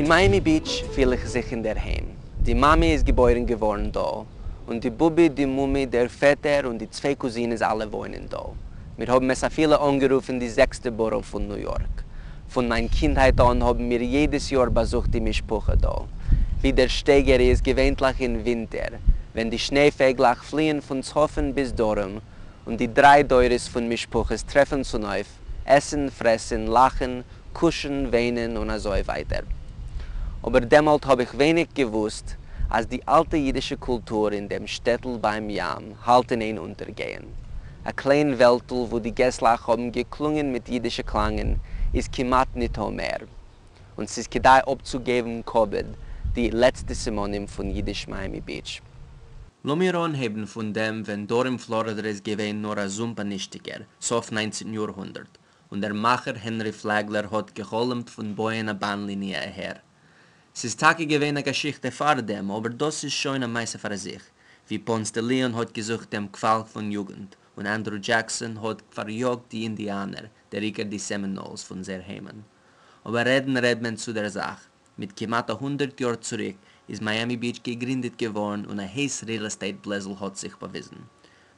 אין מיאמי ביטש פיל איך זיך אינדערהיים. די מאמע איז געבוירן געווארן דא, און די באבע, די מומע, דער פעטער און די צוויי קוזינעס אלע וואוינען דא. מיר האבן עס אפילו אנגערופן די זעקסטע בארא פון ניו יארק. פון מיין קינדהייט אן האבן מיר יעדעס יאר באזוכט די משפחה דא. ווי דער שטייגער איז, געווענטליך אין ווינטער, ווען די שניי פייגלעך פליען פון צפון ביז דרום, און די דריי דורות פון משפחות טרעפן צונויף, עסן, פרעסן, לאכן, קושן, וויינען און אזוי ווייטער. אבער דעמאלט האב איך ווייניג געוואוסט אז די אלטע אידישע קולטור אין דעם שטעטל ביים ים האלט אין איין אונטערגייען. א קליין וועלטל וואו די געסלאך האבן געקלונגען מיט אידישע קלאנגען איז כמעט ניטא מער. און ס'איז כדאי אפצוגעבן כבוד די לעצטע סימנים פון אידיש מיאמי ביטש. לאמיר אנהייבן פון דעם ווען דרום פלארידע איז געווען נאר א זומפ א נישטיגער, סוף ניינצנטן יארהונדערט, און דער מאכער הענרי פלעגלער האט גע'חלומ'ט פון בויען א באן ליניע אהער. ס'איז טאקע געווען א געשיכטע פאר דעם, אבער דאס איז שוין א מעשה פאר זיך, ווי פאנס דע ליאן האט געזוכט דעם קוואל פון יוגנט, און ענדרו דזשעקסאן האט פאריאגט די אינדיאנער, דער עיקר די סעמינאלס, פון זייער היימען. אבער רעדן רעד מען צו דער זאך. מיט כמעט א הונדערט יאר צוריק איז מיאמי ביטש געגרינדעט געווארן און א הייס ריעל עסטעיט בלעזל האט זיך באוויזן.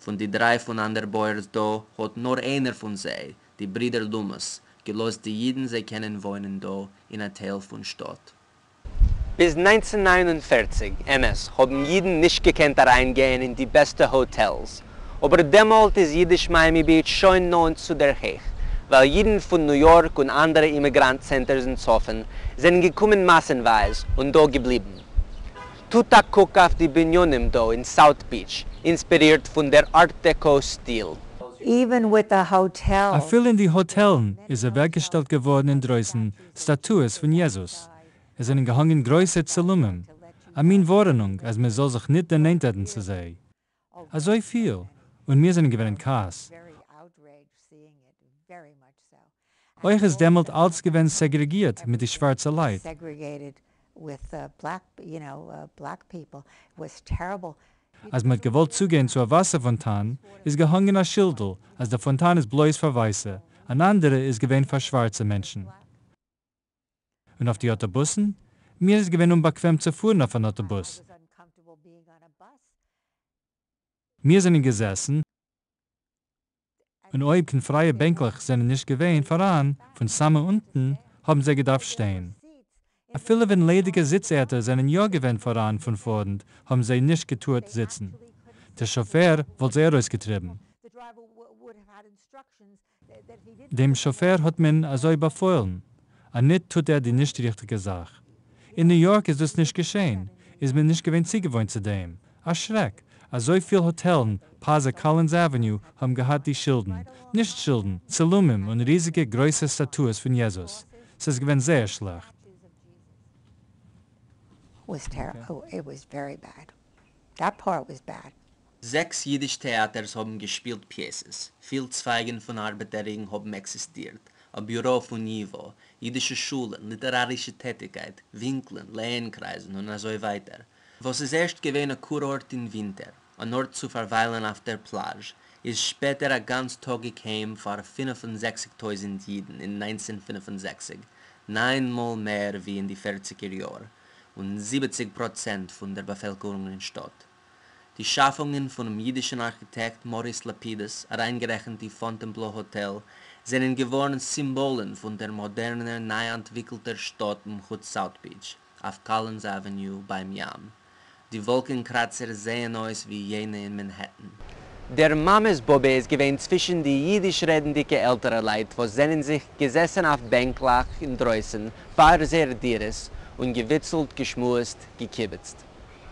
פון די דריי פונאנדערבויערס דא האט נאר איינער פון זיי, די ברידער לומוס, געלאזט די אידן זיי קענען וואוינען דא אין א טייל פון שטאט. ביז 1949, אמת, האבן אידן נישט געקענט אריינגיין אין די בעסטע האטעלס, אבער דעמאלט איז אידיש מיאמי ביטש שוין נאענט צו דער הייך, ווייל אידן פון ניו יארק און אנדערע אימיגראנט צענטערס אין צפון זענען געקומען מאסנווייז און דא געבליבן. טוט א קוק אויף די בנינים דא אין סאוט ביטש, אינספירירט פון דער ארט דעקא סטיל. Even with the hotels. אפילו אין די האטעלן איז אוועקגעשטעלט געווארן אינדרויסן סטאטועס פון יעזוס, עס זענען געהאנגען גרויסע צילומים, א מין ווארענונג אז מען זאל זיך ניט דערנענטערן צו זיי. אזוי פיל, און מיר זענען געווען אין כעס. אויך איז דעמאלט אלץ געווען סעגרעגירט מיט די שווארצע לייט. אז מען האט געוואלט צוגיין צו א וואסער פאנטאן, איז געהאנגען א שילדל אז דער פאנטאן איז בלויז פאר ווייסע, אן אנדערע איז געווען פאר שווארצע מענטשן. און אויף די אוטובוסן? מיר איז געווען אומבאקוועם צו פארן אויף אן אוטובוס. מיר זענען געזעסן, און אויב קיין פרייע בענקלעך זענען נישט געווען פאראן, פון סאמע אונטן, האבן זיי געדארפט שטיין. אפילו ווען ליידיגע זיץ-ערטער זענען יא געווען פאראן פון פארנט, האבן זיי נישט געטארט זיצן. דער שאפער וואלט זיי ארויסגעטריבן. דעם שאפער האט מען אזוי באפוילן, אניט טוט ער די נישט ריכטיגע זאך. אין ניו יארק איז דאס נישט געשען, איז מען נישט געווען צוגעוואוינט צו דעם. א שרעק! אזויפיל האטעלן פאזע קאלינס עוועניו האבן געהאט די שילדן, נישט שילדן, צילומים און ריזיגע גרויסע סטאטועס פון יעזוס. ס'איז געווען זייער שלעכט. זעקס יידיש טעאטערס האבן געשפילט פיעסעס, פיל צווייגן פון ארבעטער רינג האבן עקסיסטירט, א ביורא פון ייווא, יידישע שולן, ליטערארישע טעטיקייט, ווינקלען, לייען-קרייזן און אזוי ווייטער. וואס איז ערשט געווען א קורארט אין ווינטער, אן ארט צו פארוויילן אויף דער פלאזש, איז שפעטער א גאנצטאגיק היים פאר 65 טויזנט יידן אין 1965, ניין מאל מער ווי אין די פערציגער יאר, און 70% פון דער באפעלקערונג אין שטאט. די שאפונגען פונעם אידישן ארכיטעקט מאריס לאפידוס, אריינגערעכנט די פאנטענבלא האטעל, זענען געווארן סימבאלן פון דער מאדערנער ניי-אנטוויקלטער שטאט מחוץ סאוט ביטש, אויף קאלינס עוועניו ביים ים. די וואלקן-קראצער זעען אויס ווי יענע אין מענהעטן. דער מאמע'ס באבע איז געווען צווישן די אידיש-רעדנדיקע עלטערע לייט וואס זענען זיך געזעסן אויף בענקלעך אינדרויסן פאר זייער דירות און געוויצלט, געשמועסט, געקיבעצט.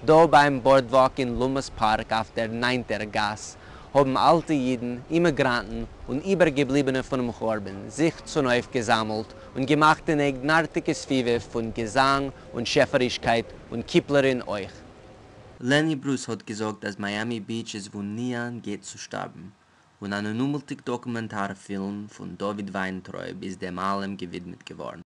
דא ביים בארדוואק אין לומוס פארק אויף דער ניינטער גאס האבן אלטע אידן, אימיגראנטן און איבערגעבליבענע פונעם חורבן זיך צונויפגעזאמלט און געמאכט אן אייגנארטיגע סביבה פון געזאנג און שעפערישקייט און קיפלערין אויך. לעני ברוס האט געזאגט אז מיאמי ביטש איז וואו ניאן גייט צו שטארבן, און אן אנומלטיג דאקומענטאר פילם פון דוד וויינטרויב איז דעם אלעם געווידמעט געווארן.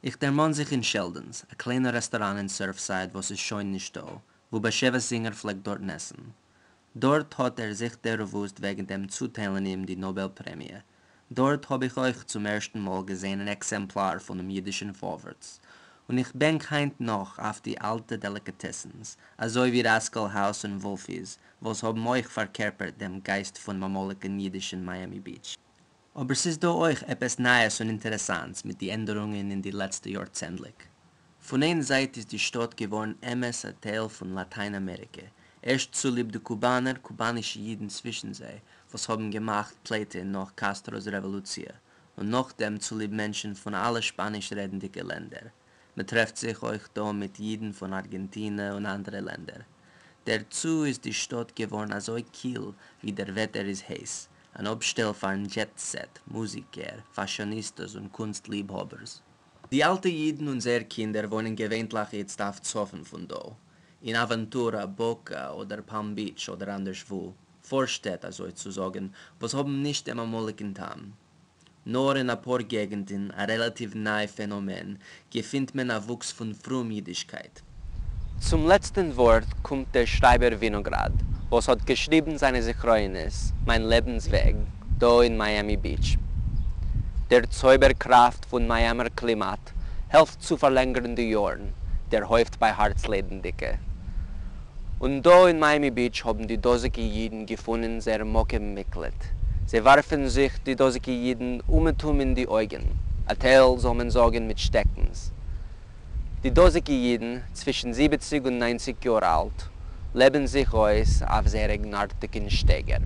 איך דערמאן זיך אין שעלדאנס, א קליינע רעסטאראן אין סורפסייד וואס איז שוין נישטא, וואו באשעוויס זינגער פלעגט דארטן עסן. דארט האט ער זיך דערוואוסט וועגן דעם צוטיילן אים די נאבעל פרעמיע. דארט האב איך אויך צום ערשטן מאל געזען אן עקזעמפלאר פונעם אידישן פארווערטס. און איך בענק היינט נאך אויף די אלטע דעליקאטעסנס, אזוי ווי ראסקעל האוז און וואלפי'ס, וואס האבן אויך פארקערפערט דעם גייסט פונעם אמאליגן אידישן מיאמי ביטש. אבער ס'איז דא אויך עפעס נייעס און אינטערעסאנטס מיט די ענדערונגען אין די לעצטע יארצענדליג. פון איין זייט איז די שטאט געווארן אמת א טייל פון לאטיין אמעריקע, ערשט צוליב די קובאנער, קובאנישע אידן צווישן זיי, וואס האבן געמאכט פליטה נאך קאסטרא'ס רעוואלוציע, און נאכדעם צוליב מענטשן פון אלע שפאניש רעדנדיגע לענדער. מ'טרעפט זיך אויך דא מיט אידן פון ארגענטינע און אנדערע לענדער. דערצו איז די שטאט געווארן אזוי קיל ווי דער וועטער איז הייס, אן אפשטעל פארן דזשעט סעט, מוזיקער, פאשאניסטאס און קונסט ליבהאבערס. די אלטע אידן און זייער קינדער וואוינען געווענטליך איצט אויף צפון פון דא, אין אווענטורא, באקא אדער פאלם ביטש אדער אנדערש וואו, פארשטעט אזוי צו זאגן, וואס האבן נישט דעם אמאליגן טעם. נאר אין אפאר געגנטן, א רעלאטיוו ניי פענאמען, געפינט מען א וואוקס פון פרום אידישקייט. צום לעצטן ווארט קומט דער שרייבער ווינאגראד, וואס האט געשריבן זיינע זכרונות, מיין לעבנס וועג, דא אין מיאמי ביטש. דער צויבער קראפט פון מיאמער קלימאט העלפט צו פארלענגערן די יארן, דערהויפט ביי הארצליידנדיקע. און דא אין מיאמי ביטש האבן די דאזיגע אידן געפונען זייער מקום מקלט. זיי ווארפן זיך, די דאזיגע אידן, אומעטום אין די אויגן, א טייל, זאל מען זאגן, מיט שטעקנס. די דאזיגע אידן, צווישן 70 און 90 יאר אלט, לעבן זיך אויס אויף זייער אייגנארטיגן שטייגער.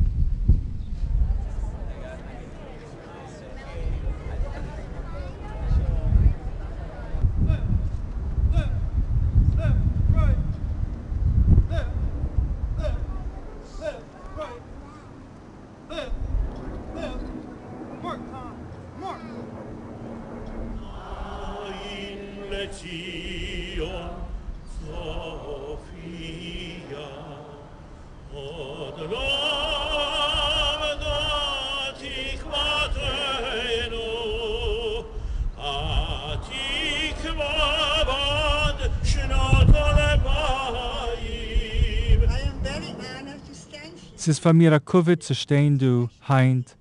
ס'איז פאר מיר א כבוד צו שטיין דא היינט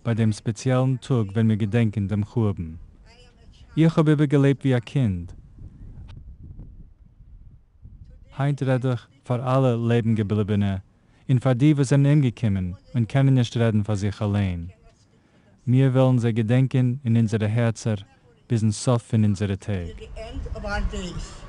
ביי דעם ספעציעלן טאג ווען מיר געדענקען דעם חורבן. איך האב איבערגעלעבט ווי א קינד. היינט רעד איך פאר אלע לעבן געבליבענע און פאר די וואס זענען אומגעקומען און קענען נישט רעדן פאר זיך אליין. מיר וועלן זיי געדענקען אין אונזערע הערצער ביזן סוף פון אונזערע טעג. To the end of our days.